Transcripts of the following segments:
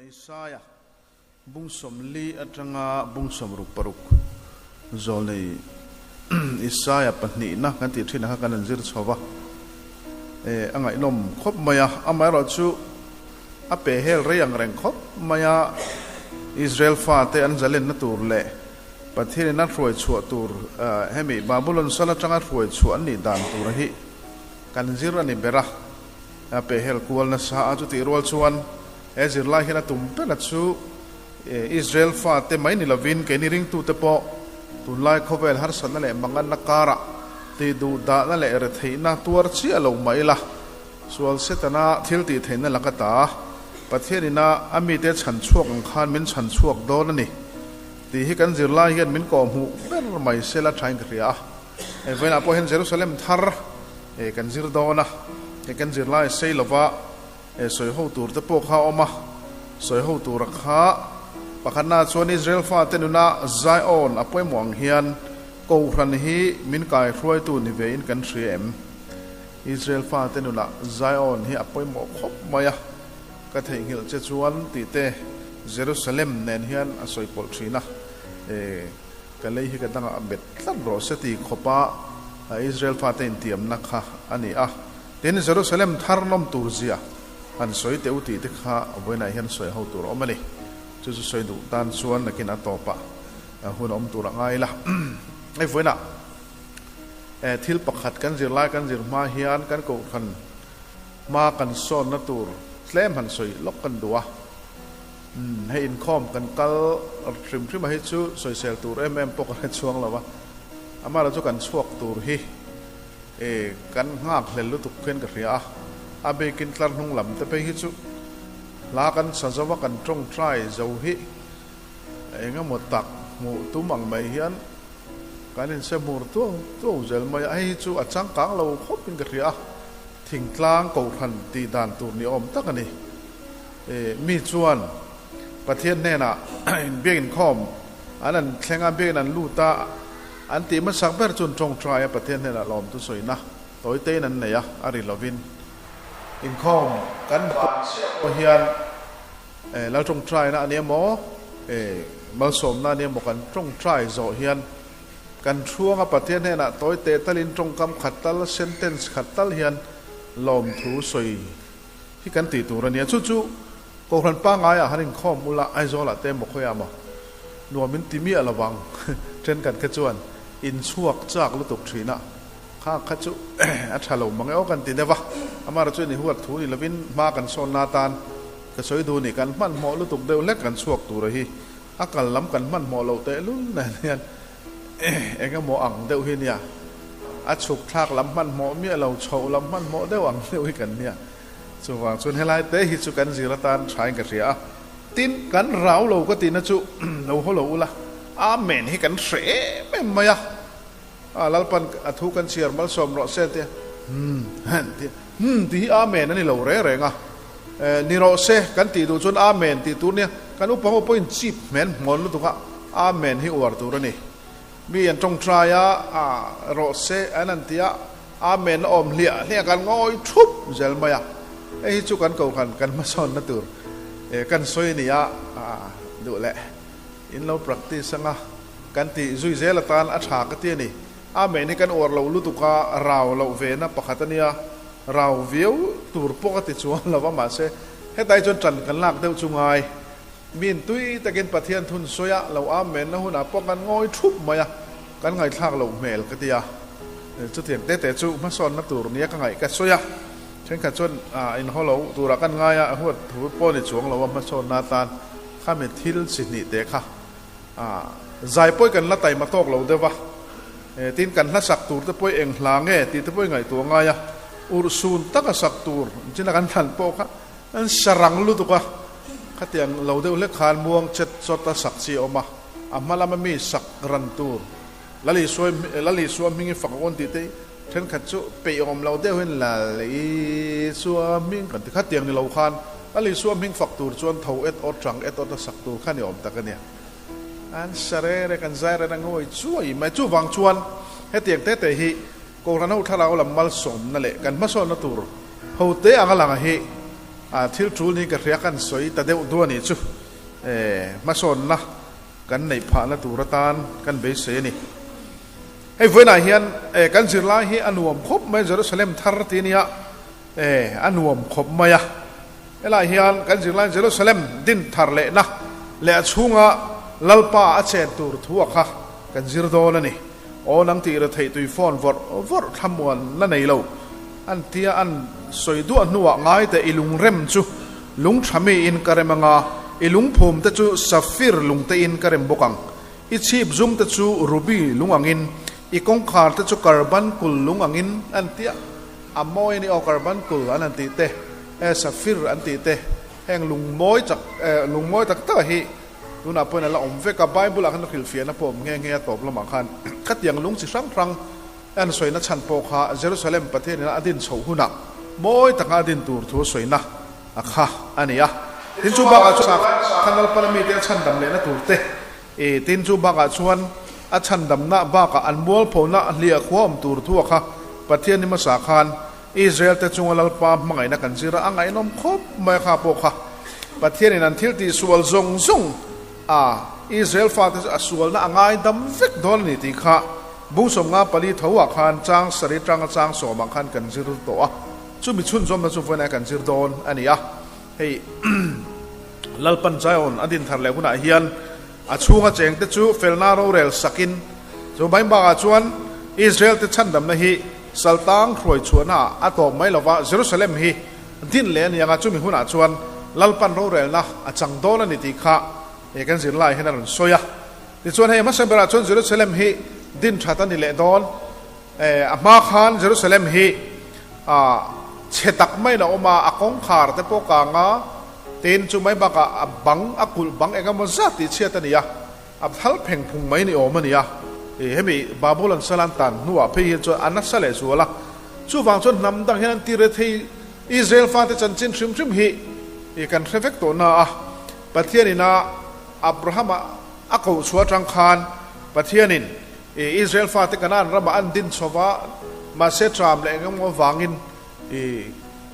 Isaia bung 40 atanga bung 66 zawlnei Isaia pahnihna kan tih thin ang kha kan han zir chho va, e a ngaihnawm khawp mai a, amaherawhchu a pe hel rei ang reng khawp mai a, Israel fate an zalenna tur leh Pathianin a hruai chhuah tur hemi Babulon sal atanga hruai chhuah an nih dan tura hi kan zir a ni ber a, a pehhel kual nasa a, chutih rual chuan he zirlai hian a tum ber a chu Israel fate mai ni lovin keini ringtute pawh tunlai khawvel harsatna leh manganna karah tih duh dahna leh retheihna tuar chiah lo mah ila sual Setana thil tih theihna laka ta Pathianina a mite chhan chhuak ang khan min chhan chhuak dawn a ni. Tih hi kan zirlai hian min kawhhmuh ber mai sela thain ka hria a. Hei vawiinah pawh hian Jerusalem thar kan zir dawn a, hei kan zirlai sei lova sawi ho tur te pawh kha a awm a, sawi ho tura kha pakhatnaah chuan Israel fate nuna Zion a pawimawh ang hian Kohhran hi min kaihruaitu ni vein kan hria em? Israel fate nunah Zion hi a pawimawh khawp mai a. Ka theihnghilh che chuan tih te Jerusalem nen hian a sawi pawlh thin a, e, ka lei hi ka dangah a bet tlat rawh se ti khawpa Israel fate intiamna kha a ni a. Tin, Jerusalem thar nawm tur zia han sawi teh u tih te kha vawiinah hian sawi ho tur a awm a ni. Chu chu sawi duh tan chuan nakin a tawpah hun a awm tur a ngai la. Hei vawiinah thil pakhat kan zirlai kan zir hma hian kan kohhran Hma kan sawnna tur tlem han sawi lawk kan duh a, umm hei inkhawm kan kal hrim hrim a hi chu sawisel tur em em pawh ka hre chuang lo a, amaherawh chu kan chhuak tur hi e kan nghak hlel lutuk khian ka hria a, a bikin tlar hnung lam te phei hi chu hla kan sa zo a kan tawngtai zo hi eng emaw tak hmuh tum ang mai hian kan inse hmur tuau tuau zel mai a, hei hi chu a changkang lo khawpin ka hria a. Thingtlang kohhran tih dan tur ni awm tak a ni. Mi chuan Pathian hnenah inbiak inkhawm an an thleng a, biakin an lut a, an tih hmasak ber chu an tawngtai a, Pathian hnenah lawmtu sawina tawi tein an nei a, a ri lovin. Inkhawm kan ban chiah pawh hian Lal tawngtaina a ni emaw, malsawmna a ni emaw kan tawngtai zawh hian Kan chhuanga Pathian hnenah tawi teh talin tawngkam khat tal, sentence khat tal hian lawmthu sawi hi kan tih tur a nia. Chu chu Kohhran pangaiah han inkhawm ula Aizawlah te emaw khawiah emaw nuam in ti miah lovang thenkhat kha chuan in chhuak chak lutuk thin a, kha kha chu a tha lo mang e aw kan ti deuh a. Amara chuan i huat thu ni lovin hma kan sawnna atan ka sawi duh ni, kan hmanhmawh lutuk deuh hlek kan chhuak tur a hi. A kal lam kan hmanhmawh loh tehlul nen hian eng emaw ang deuh hi nia, a chhuk thlak lam hmanhmawh miah lo, chhoh lam hmanhmawh deuh ang deuh hi kan nia. Chuvang chuan helai te hi chu kan zir atan thain ka hria a, tin kan rau lo ka tihna chu lo haw lo ula, Amen hi kan hre em em mai a, a Lalpan a thu kan chhiar malsawm rawh se tia hmm han tia hmm tih hi Amen a ni lo reng reng a. Ni rawh se, kan tih duh chuan Amen tih tur nia, kan upa ho pawhin chip hmen hmawn lutuk a, Amen hi uar tur a ni. Mi an tawngtai a, rawh se an han ti a, Amen a awm hliah hliah kan ngawi thup zel mai a, hei hi chu kan kohhran kan hmasawnna tur kan sawi a ni a, duh leh in lo practice anga kan tih zui zel atan a tha ka ti a ni. Amen hi kan uar lo lutuk a, rau loh ve na pakhat a nia. Rau viau tur pawh ka ti chuang lo va, mahse hetlai chuan ṭan kan lak deuh chu ngai. Miin tui takin Pathian thun sawi a, lo Amen na hunah pawh kan ngawi ṭhup mai a, kan ngaihthlak loh hmel ka ti a. Chutiang te te chu hmasawnna tur nia ka ngaih ka sawi a, ṭhenkhat chuan inhaw lo turah kan ngai a, huat thu pawh ni chuang lo a hmasawnna atan khami thil chi hnih te kha zai pawh kan la taima tawk lo deuh va. Tin, kan hla sak tur te pawh eng hla nge tih te pawh i ngaihtuah ngai a, urhsun taka sak tur chin a kan thlan pawh kha an sa rang lutuk a, khatiang lo deuh hlek khan muang chet chawt a sak chi a awm a, a hma lama mi sak ran tur Lal Isua Lal Isua hming i fak awn tih te hi thenkhat chu peih awm lo deuh hian Lal Isua hming kan ti khatiang ni lo khan Lal Isua hming fak tur chuan tho et awt rang et awt a sak tur kha ni awm tak a nia. An sa re re kan zai ren a ngawi chuai mai. Chuvang chuan hetiang te te hi Kohhran ho thlarau lam malsawmna leh kan hmasawnna tur ho te anga langa hi A thil tul niin ka hria kan sawi ta deuh duh a nih chu. Hmasawnna kan neih phahna tur atan kan beisei a ni. Hei vawiinah hian kan zirlai hi a nuam khawp mai a, Jerusalem thar tih a nia, a nuam khawp mai a. Helaiah hian kan zirlai Jerusalem din thar lehna leh a chhunga Lalpa a chen tur thu a kha kan zir dawn a ni. Aw nang tih retheih tui phone vawrh vawrh thlamuan la nei lo an tia an sawi duah hnuah ngai teh i lungrem chu lung tha miin ka rem anga i lungphum te chu safir lung tein ka rem bawk ang. I chhip zum te chu ruby lung angin i kawngkhar te chu karban kul lung angin an tia a mawi a ni aw karban kul an han tih te e safir an tih te heng lung mawi chak e lung mawi tak tak a hi tunah pawhin a la awm vek a Bible ah khan a hrilhfiahna pawh awm nghe nghe a tawp lamah khan khatiang lung chi hrang hrang an sawina chhan pawh kha Jerusalem Pathian ina a din chhoh hunah mawi taka a din tur thu a sawina a kha a ni a. Tin chu bakah chuan khan Lalpana mite a chhandam lehna tur te e tin chu bakah chuan a chhandamna bakah an mualphona hliah khua awm tur thu a kha Pathian ni hmasa khan Israel te chunga Lalpa hmangaihna kan zir a, a ngaihnawm khawp mai a kha pawh kha Pathianin an thil tih sual zawng zawng a Israel fate chu a sualna a ngaidam vek dawn a ni tih kha Bungsawmnga pali tho ah khan chang sarih tanga chang sawmah khan kan zir tawh a, chumi chhunzawmna chu vawiinah kan zir dawn a ni a. Hei Lalpan Zion a din thar leh hunah hian a chhunga chengte chu felna rorel sakin chu mai bakah chuan Israel te chhandamna hi saltang hruai chhuahna ah a tawp mai lova Jerusalem hi din leh a ni ang a, chumi hunah chuan Lalpan rorelna a chang dawn a ni tih kha kan zirlai hian a rawn sawi a. Tichuan hei hmasa berah chuan Jerusalem hi din that a ni leh dawn. A hma khan Jerusalem hi chhe tak maiin a awm a, a kawngkhar te pawh kang a, tin chu mai bakah a bang, a kulh bang eng emaw zat tih chhiat a ni a, a thal pheng phung mai ni awm a ni a. Hemi Babulon sal an tan hnuah phei hian chuan a nasa leh zual a, chuvang chuan hnam dang hian an ti re thei. Israel fate chanchin hrim hrim hi kan hre vek tawh na a, Pathianin a Abrahama a koh chhuah atang khan Pathianin Israel fate Kanaan ramah an din chho va, mahse tram leh eng emaw avangin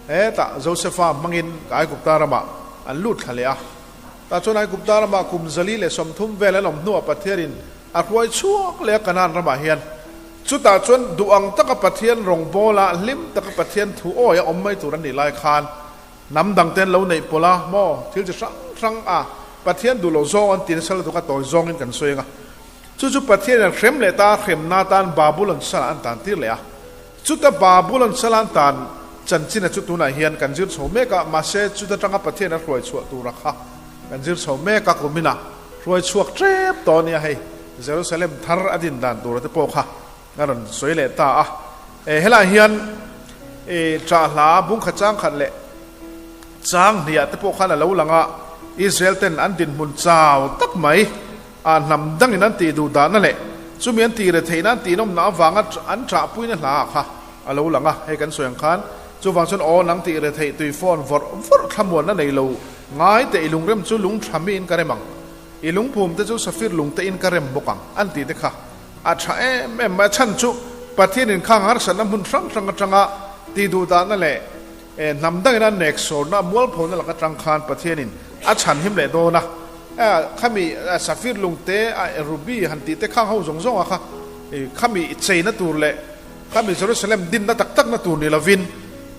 hetah Josefa hmangin Aigupta ramah an lut thla leh a. Tah chuan Aigupta ramah kum 130 vel an awm hnuah Pathianin a hruai chhuak leh a Kanaan ramah hian. Chutah chuan duh ang taka Pathian rawngbawla hlim taka Pathian thu awi a awm mai tur an nih lai khan Hnam dang te an lo neih pawlh a maw? Thil chi hrang hrang a Pathian duh loh zawng an ti nasa lutuk a tawi zawngin kan sawi ang a. Chu chu Pathianin an hrem leh ta a, hremna atan Babulon salah an tan tir leh a. Chuta Babulon salah an tan chanchina chu tunah hian kan zir chho mek a, mahse chuta tanga Pathian a hruai chhuah tura kha kan zir chho mek a, kumina hruai chhuak tep tawh a nia hei Jerusalem thar a din dan tura te pawh kha A rawn sawi leh ta a. E, helaiah hian e, ṭah hla bung khat chang khat leh chang hniah te pawh khan a lo lang a, Israel ten an dinhmun chau tak mai a hnam dangin an tih duh dahna leh chumi an tih retheihna an tihnawmna avanga an ṭahpuina hla ah kha a lo lang a, hei kan sawi ang khan chuvang chuan aw nang tih retheih tui phone vawrh vawrh thlamuanna nei lo ngai teh i lungrem chu lung ṭha miin ka rem ang, i lungphum te chu safir lung tein ka rem bawk ang an tih te kha. A tha em em mai. A chhan chu Pathianin khang harsatna hmun hrang hrang atanga tih duh dahna leh hnam dangin a nek sawrna, a mualphona lak atang khan Pathianin a chhan him leh dawn a. Khami safir lung te, ruby han tih te khang ho zawng zawng a kha khami cheina tur leh khami Jerusalem dinna tak takna tur ni lovin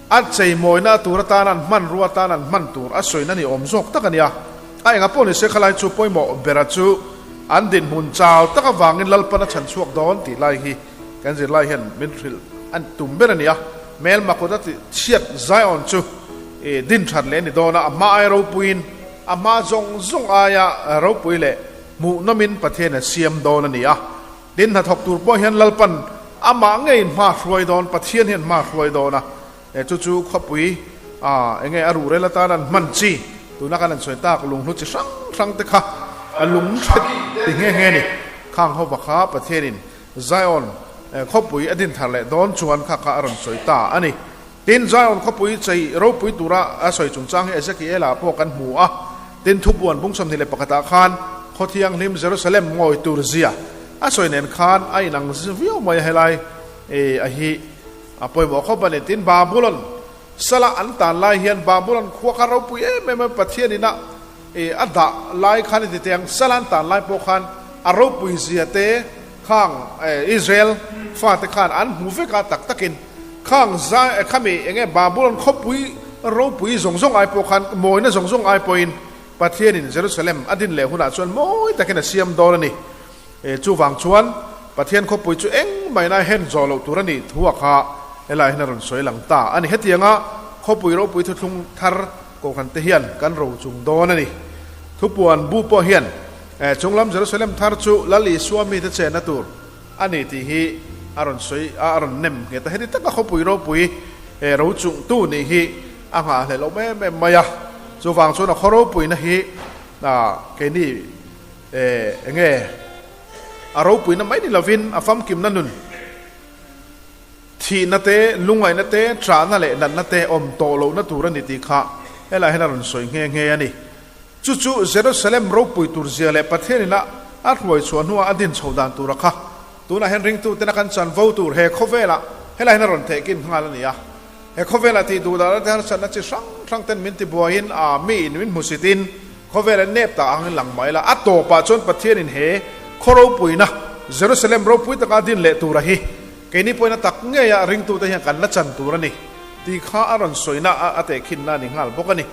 a cheimawina tur atan an hmanrua atan an hman tur a sawina ni awm zawk tak a nia. A enga pawh ni se khalai chu pawimawh bera chu an dinhmun chau tak avangin Lalpan a chhan chhuak dawn tih lai hi kan zirlai hian min hrilh an tum ber a ni a. Hmelma kut a tih chhiat Zion chu i din that leh a ni dawn a, a hma aia ropuiin a hma zawng zawng aia ropui leh hmuhnawmin Pathian a siam dawn a ni a. Tin, hnathawk tur pawh hian Lalpan amah ngeiin hma hruai dawn, Pathian hian hma hruai dawn a. He chu chu khawpui a enge a ruhrel atan an hman chi, tuna kan han sawi tak lunghlu chi hrang hrang te kha a lung tha ti nghe nghe a ni. Khang hova kha Pathianin Zion khawpui a din thar leh dawn chuan kha kha a rawn sawi ta a ni. Tin, Zion khawpui chei ropui tura a sawi chungchang hi Ezekiel-ah pawh kan hmu a. Tin, thubuan bung 21 ah khan khaw thianghlim Jerusalem ngawi tur zia a sawi nen khan a inang viau mai a helai a hi. A pawimawh khawp a ni. Tin, Babulon Sala an tan lai hian Babulon khua kha ropui em em a, Pathian ina a dah lai khan i ti teh ang, sala an tan lai pawh khan a ropui zia te khang Israel fate khan an hmu vek a tak takin khang zai khami enge Babulon khawpui ropui zawng zawng ai pawh khan mawina zawng zawng ai pawhin Pathianin Jerusalem a din leh hunah chuan mawi takin a siam dawn a ni. Chuvang chuan Pathian khawpui chu engmah ina hen zawh loh tur a nih thu a kha helai hian a rawn sawi lang ta a ni. Hetianga khawpui ropui thuthlung thar kohhran te hian kan ro chung dawn a ni. Thupuan bu pawh hian chunglam Jerusalem thar chu Lal Isua mite chenna tur a ni tih hi a rawn sawi a, a rawn nem nghet a. Heti taka khawpui ropui ro chungtu nih hi a nghahhlelh awm em em mai a. Chuvang chuan a khaw ropuina hi keini Enge a ropuina mai ni lovin a famkimna nun, thihna te, lungngaihna te, ṭahna leh natna te awm tawh lohna tur a ni tih kha helaiah hian a rawn sawi nghe nghe a ni. Chu chu Jerusalem ropui tur zia leh Pathian ina a hruai chhuah hnuah a din chho dan tura kha tunah hian ringtuten a kan chanvo tur he khawvelah helaiah hian a rawn thehkin nghal a ni a. He khawvelah tih duh dahna te harsatna chi hrang hrang ten min tibuaiin a mi in min hmusitin khawvel a nep tak angin lang mai la. A tawpah chuan Pathianin he khaw ropuina Jerusalem ropui taka din leh tura hi keini pawhin a tak ngeia ringtute hian kan la chan tur a ni tih kha a rawn sawina a tehkhinna a ni nghal bawk a ni.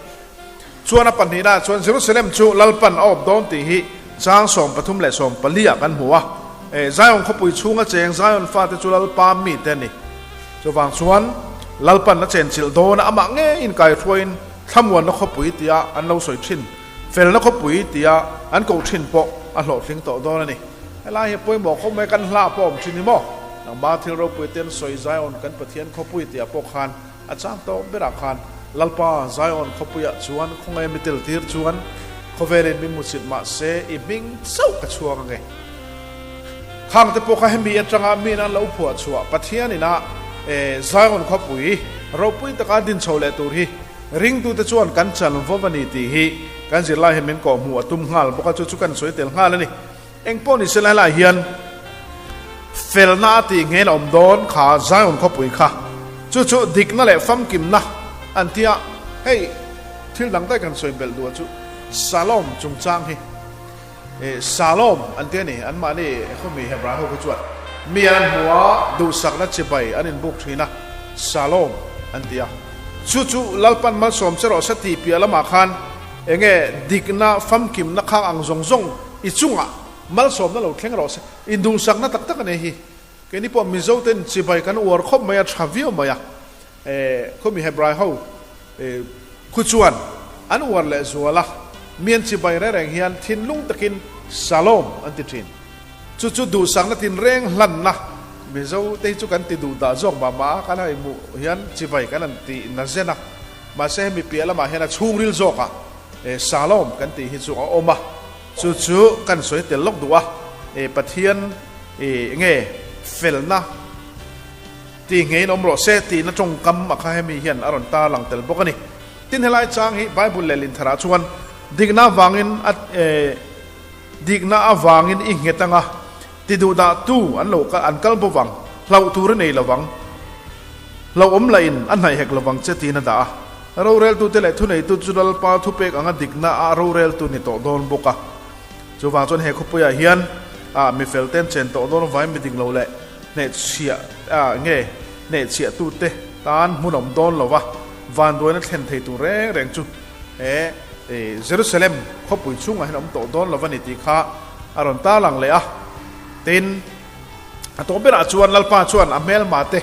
Chuan a pahnihnaah chuan Jerusalem chu Lalpan a awp dawn tih hi chang 13 leh 14 ah kan hmu a. Zion khawpui chhunga cheng Zion fate chu Lalpa mite a ni. Chuvang chuan Lalpan a chenchilh dawn a, amah ngeiin kaihruaiin thlamuanna khawpui tia an lo sawi thin, felna khawpui tia an koh thin pawh a hlawhtling tawh dawn a ni. Helai hi pawimawh khawp mai, kan hla pawh a awm thin hi maw? Nangmah thil ropui ten sawi Zion kan Pathian khawpui tia pawh khan a chang tawh berah khan Lalpa Zion khawpuiah chuan khawngaih mi tel tir chuan khawvelin min hmusit mah se i hming chauh ka chhuak ange. Khang te pawh kha hemi atanga mi in an lo phuah chhuah Pathian ina Zion khawpui ropui taka din chho leh tur hi ringtute chuan kan chan vawm a ni tih hi kan zirlai hian min kawhhmuh a tum nghal bawk a, chu chu kan sawi tel nghal a ni. Eng pawh ni se lai hian felna a tih nghen a awm dawn kha Zion khawpui kha chu chu dikna leh famkimna an tia hei thil dang daih kan sawi belh duh a chu Salom chungchang hi Salom an tia ni anmahni khawmi Hebrai ho kha chuan mi an hmu a duhsakna chibai an inbuk thin a Salom an tia chu chu Lalpan malsawm che rawh se tih piah lamah khan enge dikna famkimna khang ang zawng zawng I chungah malsawmna lo thleng rawh se. I duhsakna tak tak a nei hi. Keini pawh Mizo ten chibai kan uar khawp mai a, tha viau mai a. Khawmi Hebrai ho khu chuan an uar leh zual a, mi an chibai reng reng hian thinlung takin Shalom an ti thin. Chu chu duhsakna tinreng hlanna Mizo te hi chu kan ti duh dah zawk mah mah a, kan han inhmuh hian chibai kan han ti na zen a. Mahse hemi piah lamah hian a chhungril zawkah Shalom kan tih hi chu a awm a, chu chu kan sawi tel lawk duh a, Pathian nge felna tih ngeiin awm rawh se tihna tawngkam a kha hemi hian a rawn tar lang tel bawk a ni. Tin helai chang hi Bible leh Lintharah chuan dikna avangin a dikna avangin i nghet anga ti duh dah tu an lo an kal bo vang, hlauh tur a nei lovang, hlauhawm lahin a hnaih hek lovang che tiin a dah a. Roreltute leh thuneitu chu Lalpa thupek anga dikna a roreltu ni tawh dawn bawk a. Chuvang chuan he khawpuiah hian a mi felten chen tawh dawn avangin mi dik lo leh hnehchhiah nge hnehchhiahtute tan hmun awm dawn lo va, vanduaina thlen thei tur reng reng chu he Jerusalem khawpui chhungah hian awm tawh dawn lo va ni tih kha a rawn tarlang leh a. Tin, a tawh berah chuan Lalpa chuan a hmelmate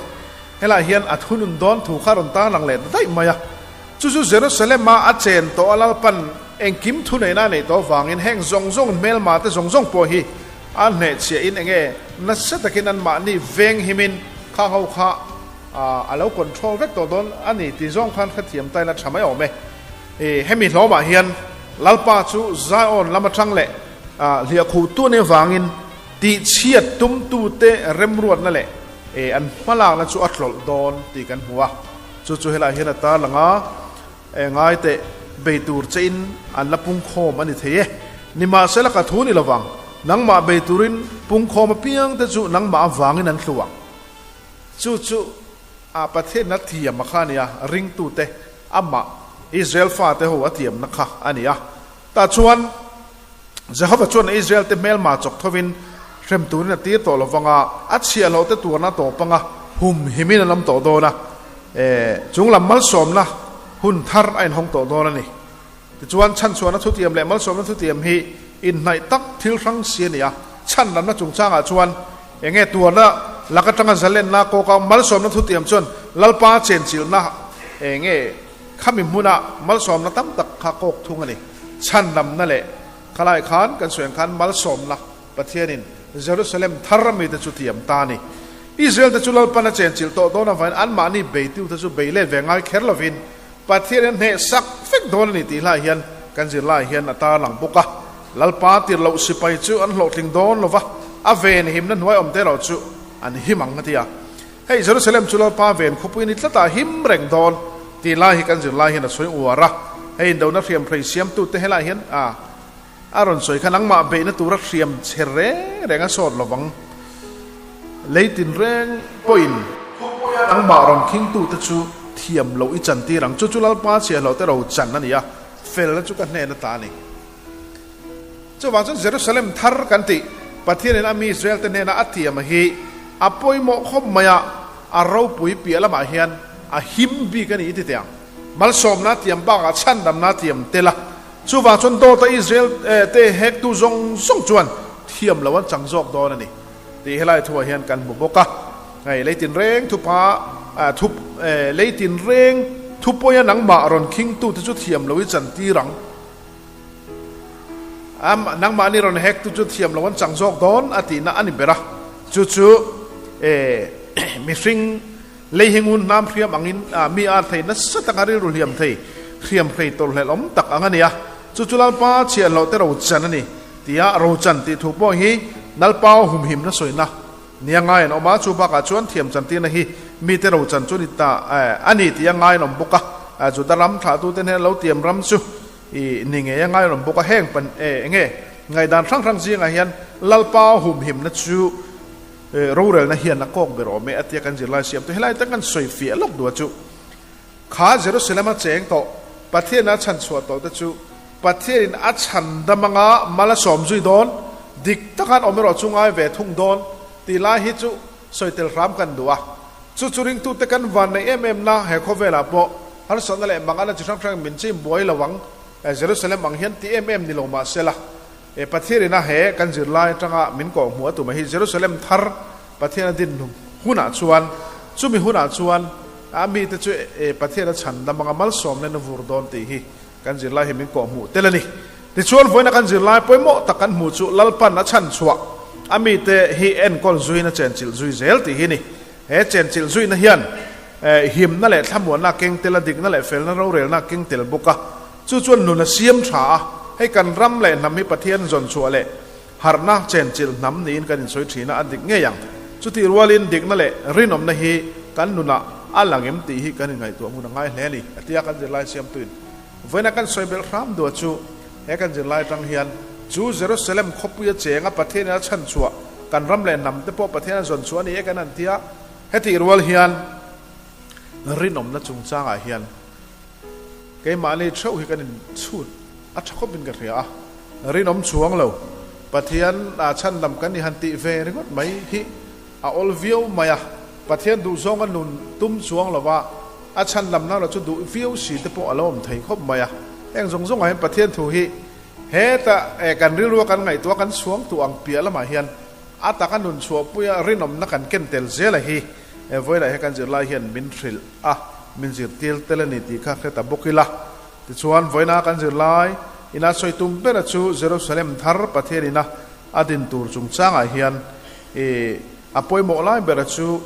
Helaiah hian a thunun dawn thu kha rawn tarlang leh ta daih mai a. Chu chu Jerusalem-a a chen tawh a Lalpan engkim thuneihna a neih tawh avangin heng zawng zawng hmelma te zawng zawng pawh hi a hnehchhiahin enge nasa takin anmahni veng himin khang ho kha a lo control vek tawh dawn a ni tih zawng khan hrethiam ta ila tha mai awm e. Hemi hlawmah hian Lalpa chu Zion lam atang leh hliahkhuh tu nih avangin tihchhiat tumtute remruatna leh E, an hmalakna chu a tlawlh dawn tih kan hmu a, chu chu helaiah hian a tarlang a, e, ngai teh, bei tur chein an la pungkhawm a ni thei e. Nimahsela ka thu ni lovang, nangmah bei turin pungkhawm apiang te chu nangmah avangin an hlu ang. Chu chu. A Pathianna thiam a kha a ni a, ringtute amah Israel fate ho a thiamna kha a ni a. Tah chuan Jehova chuan Israel-te hmelma chawk thovin hrem turin a tir tawh lo vang a, a chhiahhlawhte tuarna tawp anga hum himin an awm tawh dawn a, chung lam malsawmna hun thar a inhawng tawh dawn a ni. Tichuan, chhanchhuahna thutiam leh malsawmna thutiam hi inhnaih tak thil hrang si a ni a, chhanlamna chungchangah chuan eng nge tuarna lak atanga zalenna kawka malsawmna thutiam chuan Lalpa chenchilhna eng nge khami hmuna malsawmna tam tak kha kawk thung a ni. Chhanlamna leh khalai khan kan sawi ang khan malsawmna Pathianin Jerusalem thar a mite chu tiam ta a ni. Israel-te chu Lalpan a chenchilh tawh dawn avangin anmahni beitute chu bei let ve ngai kher lovin Pathian in hneh sak vek dawn a ni tih hlai hian kan zirlai hian a tarlang bawk a. Lalpa tir loh sipai chu an hlawhtling dawn lo va, a ven himna hnuai awm te erawh chu an him ang a ti a. Hei Jerusalem chu Lalpa ven khawpui ni tlatah him reng dawn tih lai hi kan zirlai hian a sawi uar a. Hei indona hriam hrei siamtute helai hian a a rawn sawi kha nangmah beihna tura hriam che reng reng a sawt lovang. Lei tinreng pawhin nangmah rawn khingtute chu thiam loh i chantir ang. Chu chu Lalpa chhiahhlawh te ro chan a ni a, felna chu ka hnen ata a ni. Chuvang chuan Jerusalem thar kan tih Pathianin a mi Israelte hnena a tiam hi a pawimawh khawp mai a, a ropui piah lamah hian a him bik a ni i ti teh ang. Malsawmna tiam bakah chhandamna tiam tel a, Chuvang chuan dawta Israel te hektu zawng zawng chuan thiam lo an chang zawk dawn a ni tih helai thuah hian kan hmu bawk a. Hei lei tinreng thupa thup lei tinreng thupawia nangmah rawn khingtute chu thiam lo i chan tir ang. Nangmahni rawn hektu chu thiam lo an chang zawk dawn a tihna a ni ber a. Chu chu mihring Lei hi ngun hnam hriam angin mi ar thei nasa taka rilru hliam thei, hriam hrei tawlhhlelh awm tak ang a ni a. Chu chu Lalpa chhiahhlawh te rochan a ni tia rochan tih thu pawh hi Lalpa humhimna sawina nia ngai an awm a, chu bakah chuan thiam chantirna hi mite rochan chu ni ta a ni tia ngai an awm bawk a. Juda ram thlahtute hnena lo tiam ram chu i ni ngei a ngai an awm bawk a. Heng pan enge ngaihdan hrang hrang zingah hian Lalpa humhimna chu Rorelna hian a kawk ber awm e a tia kan zirlai siam tu helai tak kan sawi fiah lawk duh a chu kha Jerusalem a cheng tawh Pathian a chhan chhuah tawh te chu Pathian in a chhan dam anga mal a sawm zui dawn dik tak an awm erawh chu ngai ve thung dawn tih lai hi chu sawi tel hram kan duh a chu chu ringtu te kan van neih em em na he khawvel ah pawh harsatna leh mangan a chi hrang hrang min chim buai lo ang Jerusalem ang hian ti em em ni lo mahsela E Pathianina he kan zirlai atanga min kawh hmuh a tumah hi Jerusalem thar Pathian a din hunah chuan chumi hunah chuan a mite chu e Pathian a chhan dam anga malsawm nen a vur dawn tih hi kan zirlai hi min kawh hmuh tel a ni. Tichuan vawiina kan zirlai pawimawh tak kan hmuh chu Lalpan a chhan chhuah a mite hi enkawl zuiin a chenchilh zui zel tih hi ni. He chenchilh zuina hian himna leh thlamuanna a keng tel a, dikna leh felna rorelna a keng tel bawk a. Chu chuan nun a siam tha a, hei kan ram leh hnam hi Pathian zawn chhuah leh harhna chenchilh hnam niin kan insawi thin a, a dik ngei ang. Chutih rualin dikna leh rinawmna hi kan nunah a lang em tih hi kan inngaihtuah ngun a ngai hle a ni, a ti a, kan zirlai siamtuin vawiina kan sawi belh hram duah chu he kan zirlai atang hian chu Jerusalem khawpuia chenga Pathianin a chhan chhuah kan ram leh hnam te pawh Pathian a zawn chhuah a ni e kan han ti a, hetih rual hian rinawmna chungchangah hian Keimahni theuh hi kan inchhut a tha khawpin ka hria a, rinawm chuang lo Pathian chhandam kan ni han tih ve ringawt mai hi a awl viau mai a, Pathian duhzawnga nun tum chuang lova a chhandamna lo chu duh viau si te pawh a lo awm thei khawp mai a. Heng zawng zawngah hian Pathian thu hi heta kan rilrua kan ngaihtuah kan chhuang tuh ang piah lamah hian a taka nun chhuahpuia rinawmna kan ken tel zela hi vawilah hian kan zirlai hian min hrilh a, min zirtir tel a ni tih kha hre ta bawk ila. Tichuan, vawiina kan zirlai ina sawi tum bera chu Jerusalem thar Pathian ina a din tur chungchangah hian i a pawimawh lai bera chu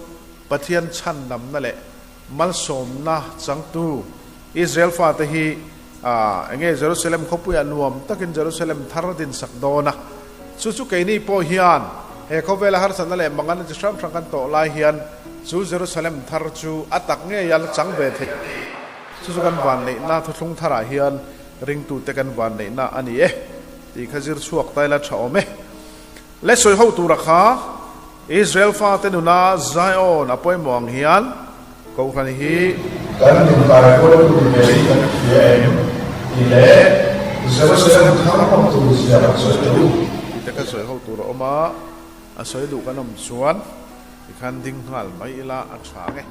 Pathian chhandamna leh malsawmna changtu Israel fate hi enge Jerusalem khawpuiah nuam takin Jerusalem thar a din sak dawn a. Chu chu keini pawh hian he khawvela harsatna leh mangan chi hrang hrang kan tawh lai hian chu Jerusalem thar chu a tak ngei a la chang ve theih. Chu chu kan vanneihna thuthlung tharah hian ringtute kan vanneihna a ni e tih kha zir chhuak ta ila tha awm e. Le sawi ho tura kha Israel fate nuna Zion a pawimawh ang hian. Kohhran hi kan inkaikualtu ni ve hi kan hria em? Tih leh Jerusalem thar hmang tur zia kan sawi teh u. Tih te kan sawi ho tur a awm a, a sawi duh kan awm chuan tikhan ding nghal mai ila a tha nge.